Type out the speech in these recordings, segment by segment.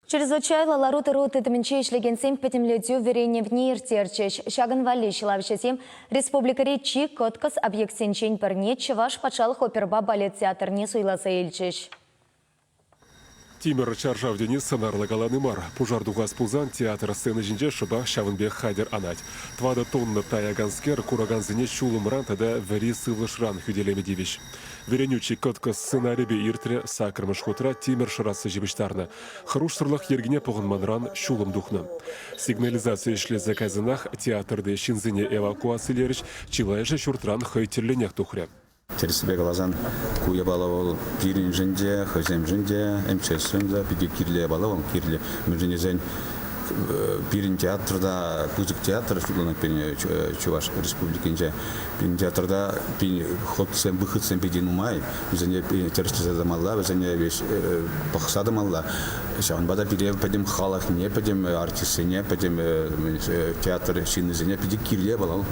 Чрезвычайлӑ лару-тӑру тытӑмӗнче ӗҫлекенсем пӗтӗмлетӳ вӗренӗвне ирттерчӗҫ. Ҫакӑн валли ҫӑлавҫӑсем республикӑри чи кӑткӑс объектсенчен пӗрне Чӑваш патшалӑх оперӑпа балет театрне суйласа илчӗҫ. Тимӗр чаршав тени сӑнарлӑ калани мар. Пушар тухас пулсан театр сцена ҫинче шӑпах ҫавӑн пек хатӗр анать. Тӑватӑ тонна таяканскер куракансене ҫулӑмран тата вӗри сывлӑшран хӳтӗлеме тивӗҫ. Вӗренӳ чи кӑткӑс сценарипе иртрӗ, саккӑрмӗш хутра тимӗр шӑратса ҫыпӑҫтарнӑ. Хӑрушсӑрлӑх йӗркине пӑхӑнманран ҫулӑм тухнӑ. Сигнализаци ӗҫлесе кайсанах театрти ҫынсене эвакуацилерӗҫ, чылайӑшӗ ҫуртран хӑй тӗллӗнех тухрӗ. Тӗрӗссипе каласан, ку япала вӑл пирӗншӗн те, хӑйсемшӗн те, МЧСшӗн те питӗ кирлӗ япала вӑл, кирлӗ. Мӗншӗн тесен пирӗн театрта, пысӑк театр шутланать пирӗн Чӑваш Республикинче. Пирӗн театрта ходсем, выходсем питӗ нумай. Вӗсене тӗрӗслесе тӑмалла, вӗсене веҫ пӑхса тӑмалла. Ҫавӑнпа та пире пӗтӗм халӑхне, пӗтӗм артистсене, пӗтӗм театр ҫыннисене питӗ кирлӗ вӑл.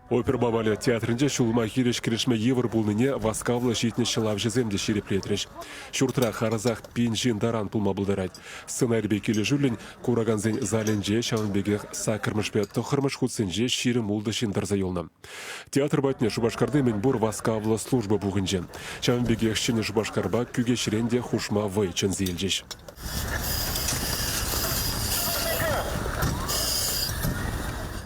Оперӑпа балет театрӗнче ҫулӑма хирӗҫ кӗрешме йывӑр пулнине васкавлӑ ҫитнӗ ҫӑлавҫӑсем те ҫирӗплетрӗҫ. Ҫуртра харӑсах пин ҫын таран пулма пултарать. Сценарипе килӗшӳллӗн куракансен залӗнче ҫавӑн пекех саккӑрмӗшпе тӑххӑрмӗш хутсенче 26 ҫын тӑрса юлнӑ. Театр патне Шупашкарти мӗнпур васкавлӑ служба пухӑнчӗ. Ҫавӑн пекех Ҫӗнӗ Шупашкарпа Кӳкеҫрен те хушма вӑй чӗнсе илчӗҫ.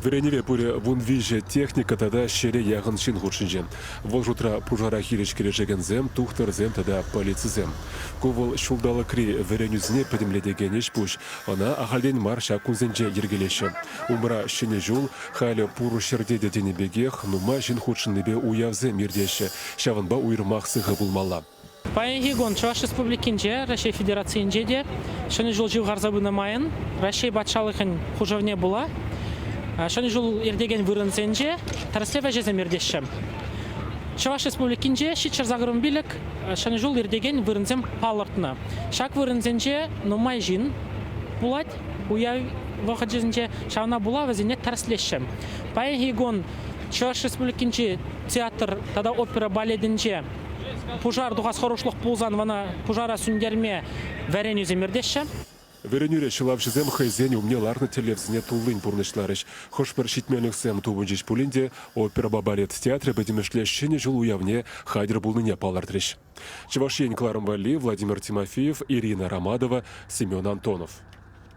Вӗренӗве пурӗ 13 техника тата ҫӗре яхӑн ҫын хутшӑнчӗ. Вӑл шутра пушара хирӗҫ кӗрешекенсем, тухтӑрсем тата полицисем. Ку вӑл ҫулталӑкри вӗренӳсене пӗтӗмлетекен ӗҫ-пуҫ. Ӑна ахальтен мар ҫак кунсенче йӗркелеҫҫӗ. Умра Ҫӗнӗ ҫул, халӗ пур ҫӗрте те тенӗ пекех нумай ҫын хутшӑннипе уявсем иртеҫҫӗ. Ҫавӑнпа уйрӑмах сыхӑ пулмалла. Паянхи кун Чӑваш Республикинче, Раҫҫей Федерацийӗнче те Ҫӗнӗ ҫул ҫывхарса пынӑ майӑн Раҫҫей патшалӑхӗн хушӑвне пула Ҫӗнӗ ҫул иртекен вырӑнсенче тӗрӗслев ӗҫӗсем иртеҫҫӗ. Чӑваш Республикинче 785 Ҫӗнӗ ҫул иртекен вырӑнсем палӑртнӑ. Ҫак вырӑнсенче нумай ҫын пулать уяв вӑхӑчӗсенче, ҫавна пула вӗсене тӗрӗслеҫҫӗ. Паянхи кун Чӑваш Республикинчи театр тата опера балетӗнче Пушар тухас хӑрушлӑх пулсан вана пушара сӳнтерме вӗренӳсем иртеҫҫӗ. Вӗренӳре ҫӑлавҫӑсем хӑйсен умне лартнӑ тӗллевсене туллин пурнӑҫларӗҫ. Хӑш-пӗр ҫитменлӗхсем тупӑнчӗҫ пулин те оперӑпа балет театрӗ пӗтӗмӗшле Ҫӗнӗ ҫул уявне хатӗр пулнине палӑртрӗҫ. Чӑваш Ен кӑларӑм валли Владимир Тимофеев, Ирина Ромадова, Семен Антонов.